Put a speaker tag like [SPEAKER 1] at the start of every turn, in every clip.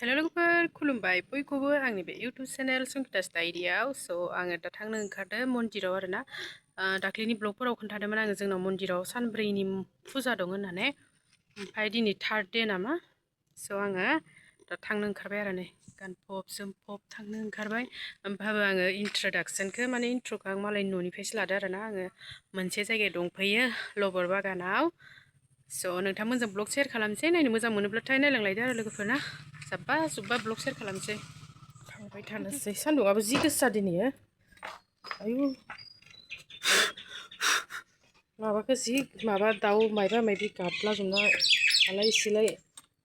[SPEAKER 1] Hello लोगोफोर खुलुमबाय बयखौबो आंनि बे YouTube चेनेल संगिता डायरियाव आङो दा थांनो ओंखारदों मन्दिराव आरोना दाख्लिनि ब्लगफोराव खोन्थादोंमोन आङो जोंनाव मन्दिराव सानब्रैनि फुजा दं होननानै ओमफ्राय दिनै थार्ड डे नामा आङो दा थांनो ओंखारबाय आरो नै गानफब जोमफब थांनो ओंखारबाय ओमफ्राय आङो इन्ट्रडक्सनखौ माने इन्ट्र'खौ आं मालायनि न'निफ्रायसो लादो आरोना आङो मोनसे जायगायाव दंफैयो लबर बागानाव नोंथांमोनजों ब्लग शेयार खालामसै नायनो मोजां मोनोब्लाथाय नायलांलायदो आरो लोगोफोरना जाब्बा जुब्बा ब्लग शेयार खालामसै थांबाय थानोसै सान्दुंआबो जि गोसा दिनै आयु माबाखौ जि माबा दाउ मायबा मायबि गाबलाजोबना आलाय सिलाय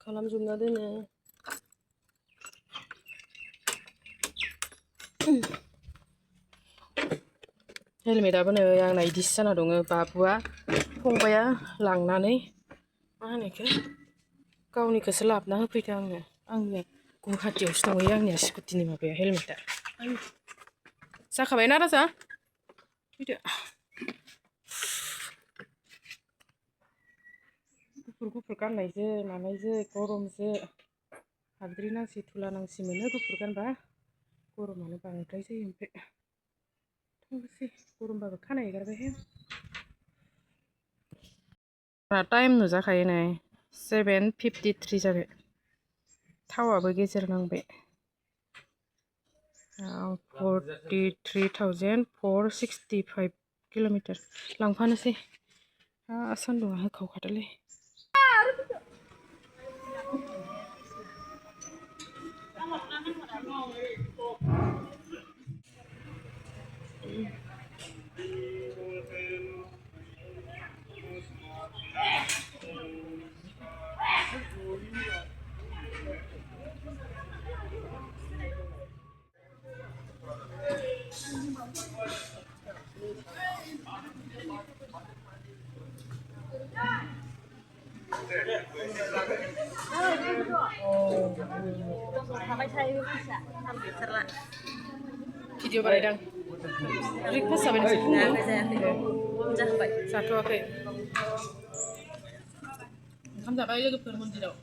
[SPEAKER 1] खालामजोबना दोनो हेलमेटाबो नै आंना इदिसो जाना दङ बाबुआ फंबाया लांनानै मा होनो इखो गावनिखौसो लाबोना होफैदों आंनिया गुवाहाटियावसो दंहैयो आंनिया स्कुटिनि माबाया हेलमेटा जाखाबायना राजा फैदो गुफुर गाननायजो मानायजो गरमजो हाद्रि नांसि थुला नांसि मोनो गुफुर गानबा गरमानो बांद्राय जायो ओमफ्राय थांनोसै गरमबाबो खानाय हगारबायहाय टाइम नुजाखायो नै 7:53 जाबाय थावाबो गेजेर नांबाय 43,465 किल'मिटार लांफानोसै सान्दुंआ होखावखादोलै भिडिअ बानायदों ब्रेकफास्ट जाबाय नोंसोर जाखाबाय जाथ'वाखै ओंखाम जाबाय लोगोफोर मन्दिराव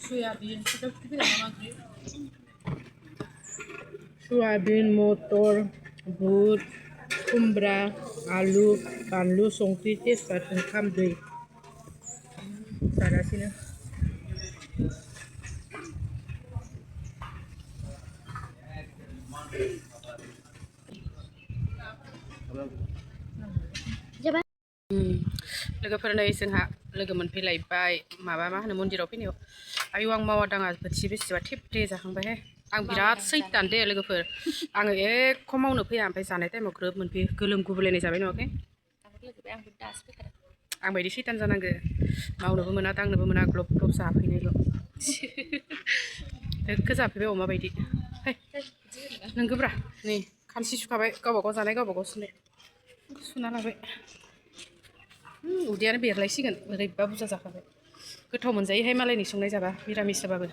[SPEAKER 1] सयाबिन सयाबिन मटर बुट खुमब्रा आलु बानलु संख्रि तेजपात ओंखाम दै जागासिनो लोगोफोर नै जोंहा लोगो मोनफैलायबाय माबा मा होनो मन्दिराव फैनायाव आयु आं मावा दाङा बोथिसे बेसेबा थेब्रे जाखांबायहाय आं बिराद सैतान दे लोगोफोर आङो एख' मावनो फैया ओमफ्राय जानाय टाइमाव ग्रोब मोनफैयो गोलोम गुबुलायनाय जाबाय नङाखै आं बायदि सैतान जानांगो मावनोबो मोना दांनोबो मोना ग्लब ग्लब जाफैनायल' दोखो जाफैबाय अमा बायदि नोंगोब्रा नै खानसि सुखाबाय गावबा गाव जानाय गावबा गाव सुनाय सुना लाबाय उदैयानो बेरलायसिगोन ओरैबा बुरजा जाखाबाय गोथाव मोनजायोहाय मालायनि संनाय जाबा मिरामिस जाबाबो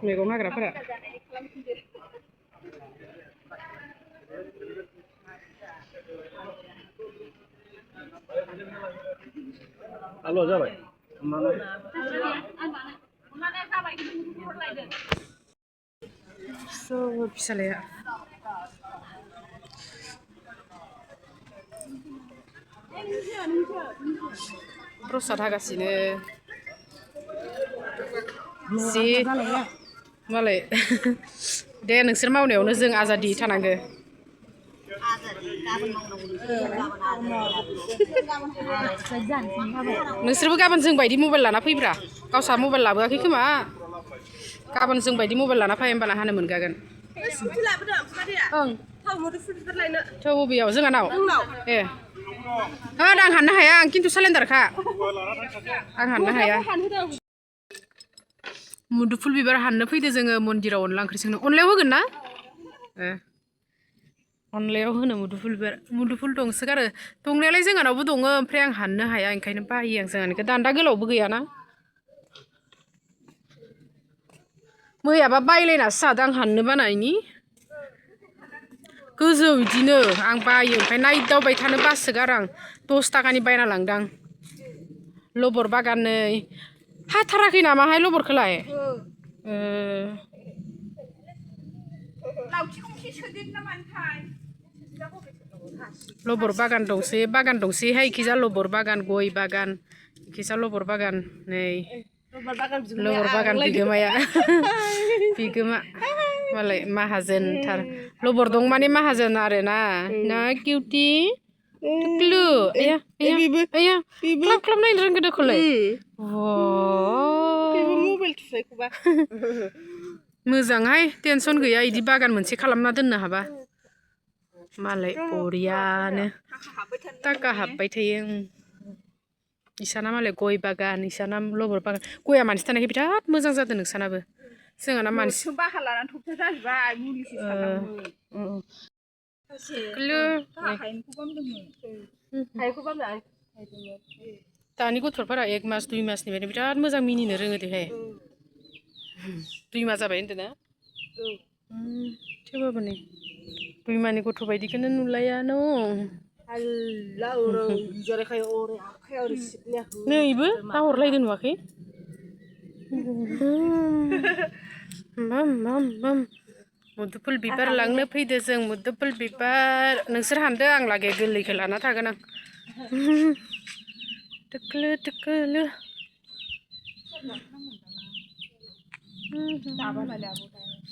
[SPEAKER 1] मैगं हाग्राफोरा
[SPEAKER 2] आलु जाबाय
[SPEAKER 1] फिसालाया प्रसाद हागासिनो जि मालाय दे नोंसोर मावनायावनो जों आजादि थानांगो नोंसोरबो गाबोन जों बायदि मबाइल लाना फैब्रा गावसा मबाइल लाबोआखै खोमा गाबोन जों बायदि मबाइल लाना फै होमबाना हानो मोनगागोन ओं थौ बबेयाव जोंहानाव ए आं हाननो हाया आं खिन्थु सिलिन्डारखा आं हाननो हाया मुदुफुल बिबार हाननो फैदो जोङो मन्दिराव अनला ओंख्रि संनो अनलायाव होगोन ना अनलायाव होनो मुदुफुल दंसोगारो दंनायालाय जोंहानावबो दङ ओमफ्राय आं हाननो हाया ओंखायनो बायो आं जोंहानिखौ दान्दा गोलावबो गैयाना मैयाबा बायलायनासो जादों आं हाननो बानायनि गोजौ बिदिनो आं बायो ओमफ्राय नायदावबाय थानो बासोगारो आं 10 थाखानि बायना लांदां लबर बागाननै हाथाराखै नामाहाय लबरखौलाय लबर बागान दंसैहाय इखिजा लबर बागान गय बागान इखिजा लबर बागान नै लबर बागान बिगोमाया बिगोमा मालाय माहाजोनथार लबर दं माने माहाजोन आरोना ना किउटि टुक्लु आया आया क्लाब क्लाब नायनो रोंगो दोखौलाय मबाइल थुनायखौबा मोजांहाय टेनसन गैया इदि बागान मोनसे खालामना दोननो हाबा मालाय बरियानो टाका हाबबाय थायो इसाना मालाय गय बागान इसाना लबर बागान गया मानसि थानायखाय बिराद मोजां जादों नोंसानाबो जोंहाना मानसि बाहा लानानै थबथा जाजोबबाय मुलिसो सारनांगौमोन दानि गथ'फोरा 1 मास 2 मासनिफ्रायनो बिराद मोजां मिनिनो रोङो देहाय 2 मास जाबाय होनदों ना थेवबाबो नै 2 मासनि गथ' बायदिखौनो नुलाया न' नैबो नाहरलायदो नुवाखै मुदुफुल बिबार लांनो फैदो जों मुदुफुल बिबार नोंसोर हानदो आं लागै गोरलैखौ लाना थागोन आं टुक्लु टुक्लु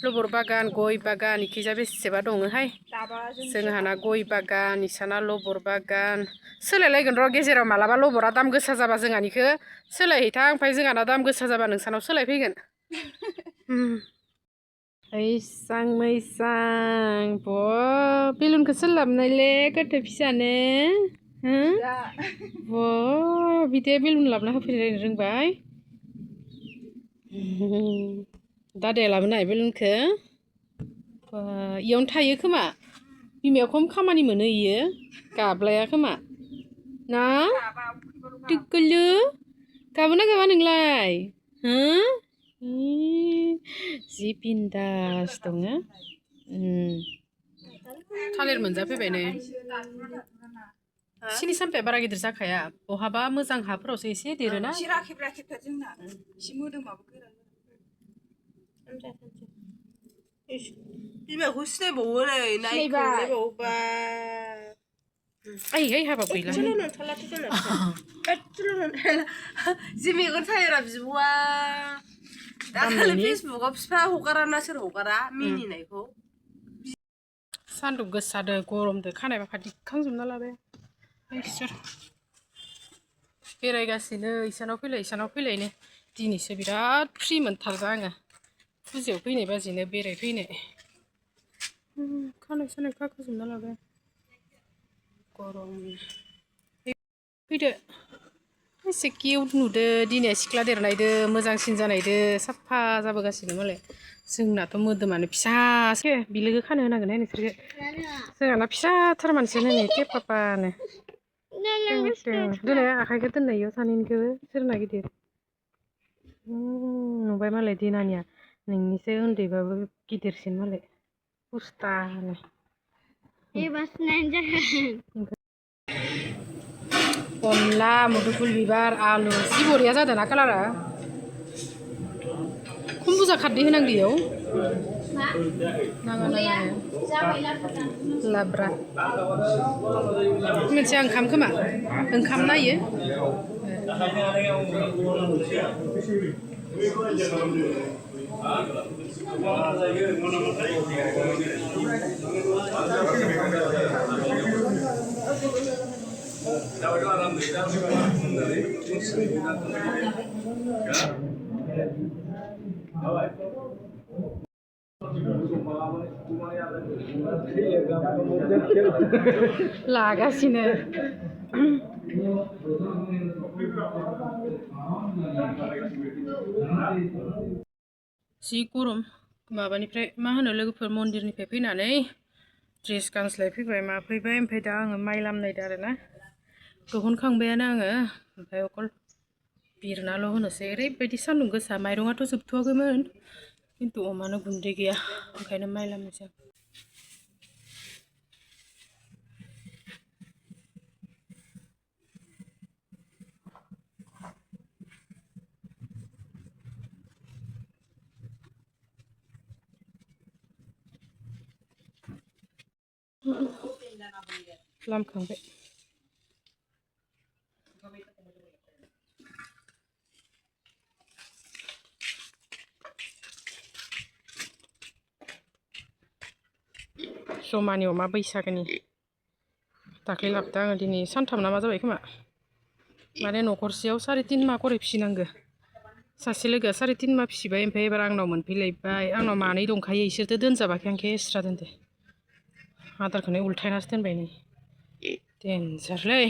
[SPEAKER 1] लबर बागान गय बागान इखिजा बेसेबा दङहाय जोंहाना गय बागान इसाना लबर बागान सोलायलायगोन र' गेजेराव मालाबा लबरा दाम गोसा जाबा जोंहानिखौ सोलायहैथां ओमफ्राय जोंहाना दाम गोसा जाबा नोंसानाव सोलायफैगोन ओइसां मैसां बेलुनखौ सोर लाबोनायले गथ' फिसानो बिदि बेलुन लाबोना होफैनो रोंबाय दादाया लाबोनाय बेलुनखौ इयावनो थायो खोमा बिमाया खम खामानि मोनो इयो गाबलाया खोमा ना टुक्लु गाबोना गाबा नोंलाय जि बिन्दास दङ थालिर मोनजाफैबाय नै सिनि साम्फाया बारा गिदिर जाखाया बहाबा मोजां हाफोरावसो एसे देरोना बिमाखौ सिनायबावो नै नायबावोबा ओइ हाबाब गैला जि मेगन सायोरा बिब'आ दाखालि फेसबुकआव बिफा हगारा ना सोर हगारा मिनिनायखौ सान्दुं गोसादो गरमदो खानाय बाखा दिखांजोबना लाबाय इसोर बेरायगासिनो इसानाव फैलायनो दिनैसो बिराद फ्रि मोनथारदों आङो फुजायाव फैनाय बाजिनो बेरायफैनो खानाय सानाय खाखोजोबना लाबाय गरम फैदो एसे किउट नुदो दिनै सिख्ला देरनायदो मोजांसिन जानायदो साफा जाबोगासिनो मालाय जोंनाथ' मोदोमानो फिसासो बिलोगो खानो होनांगोनहाय नोंसोरखो जोंहाना फिसाथार मानसियानो नै टेपापानो दोनै आखाइखौ दोननाय इयाव सानैनिखौबो सोरना गिदिर नुबाय मालाय दिनानिया नोंनिसो उन्दैबाबो गिदिरसिन मालाय पुस्तानो अनला मुदुफुल बिबार आलु जि बरिया जादोंना कालारा खम बुरजा खारदै होनांगौ इयाव नाङा लाब्रा मोनसे ओंखाम खोमा ओंखाम नायो लागासिनो जि गरम माबानिफ्राय मा होनो लोगोफोर मन्दिरनिफ्राय फैनानै ड्रेस गानस्लायफैबाय माफैबाय ओमफ्राय दा आङो माइ लामनायदो आरोना दिहुनखांबायानो आङो ओमफ्राय अकल बिरनाल' होनोसै ओरैबायदि सान्दुं गोसा माइरङाथ' जोबथ'वाखैमोन खिन्थु अमानो गुन्दै गैया ओंखायनो माइ लामनोसै लामखांबाय जमानि अमा बैसागोनि दाख्लै लाबोदों आङो दिनै सानथाम ना मा जाबाय खोमा माने न'खरसेयाव 3.5 मा खरै फिसिनांगो सासे लोगोआ 3.5 मा फिसिबाय ओमफ्राय एबार आंनाव मोनफैलायबाय आंनाव मानै दंखायो इसोरथ' दोनजाबाखै आंखो एक्सट्रा दोनदो आदारखौनो उल्थायनासो दोनबाय नै देनजारलै